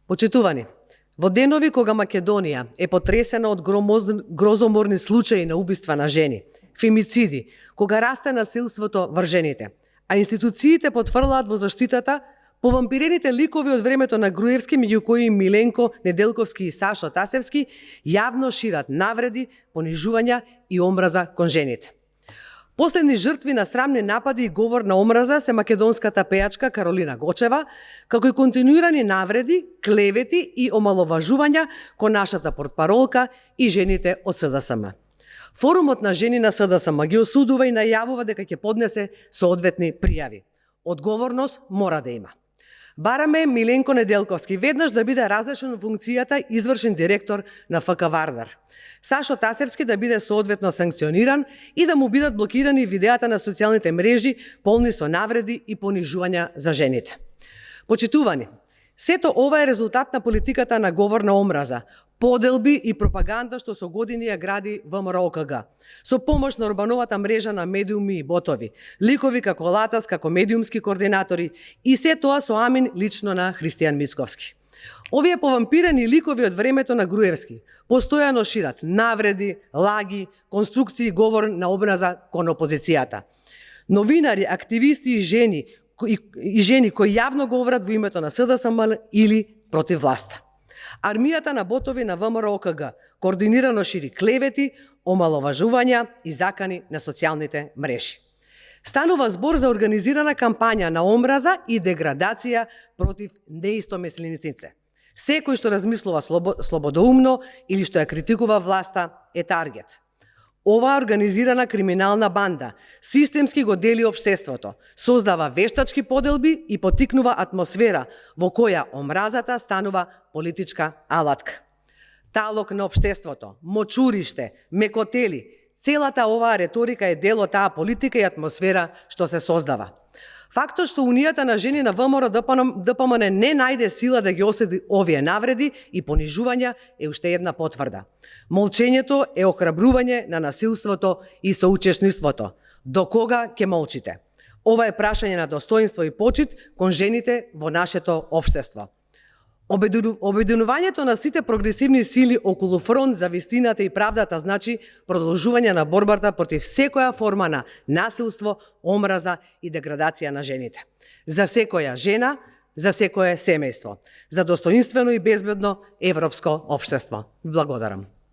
Почитувани, во денови кога Македонија е потресена од грозоморни случаи на убиства на жени, фемициди, кога расте насилството врз жените, а институциите потврлаат во заштитата, повампирените ликови од времето на Груевски, меѓу кои Миленко Неделковски и Сашо Тасевски, јавно шират навреди, понижувања и омраза кон жените. Последни жртви на срамни напади и говор на омраза се македонската пејачка Каролина Гочева, како и континуирани навреди, клевети и омаловажувања кон нашата портпаролка и жените од СДСМ. Форумот на жени на СДСМ ги осудува и најавува дека ќе поднесе соодветни пријави. Одговорност мора да има. Бараме Миленко Неделковски веднаш да биде разрешен од функцијата извршен директор на ФК Вардар. Сашо Тасевски да биде соодветно санкциониран и да му бидат блокирани видеата на социјалните мрежи полни со навреди и понижувања за жените. Почитувани, сето ова е резултат на политиката на говор на омраза, поделби и пропаганда што со години ја гради ВМРО-ОКГ, со помош на урбановата мрежа на медиуми и ботови, ликови како Латас, како медиумски координатори и се тоа со амин лично на Христијан Мицковски. Овие повампирани ликови од времето на Груевски постојано шират навреди, лаги, конструкции и говор на омраза кон опозицијата. Новинари, активисти и жени кои јавно говорат во името на СДСМ или против власта. Армијата на ботови на ВМРО-ОКГ координирано шири клевети, омаловажувања и закани на социјалните мрежи. Станува збор за организирана кампања на омраза и деградација против неистомислениците. Секој што размислува слободоумно или што ја критикува власта е таргет. Оваа организирана криминална банда системски го дели општеството, создава вештачки поделби и поттикнува атмосфера во која омразата станува политичка алатка. Талок на општеството, мочуриште, мекотели, целата оваа реторика е дел од таа политика и атмосфера што се создава. Фактот што Унијата на жени на ВМРО ДПМН не најде сила да ги оседи овие навреди и понижувања е уште една потврда. Молчењето е охрабрување на насилството и соучесниството. До кога ќе молчите? Ова е прашање на достоинство и почит кон жените во нашето општество. Обединувањето на сите прогресивни сили околу фронт за вистината и правдата значи продолжување на борбата против секоја форма на насилство, омраза и деградација на жените. За секоја жена, за секое семејство, за достоинствено и безбедно европско општество. Благодарам.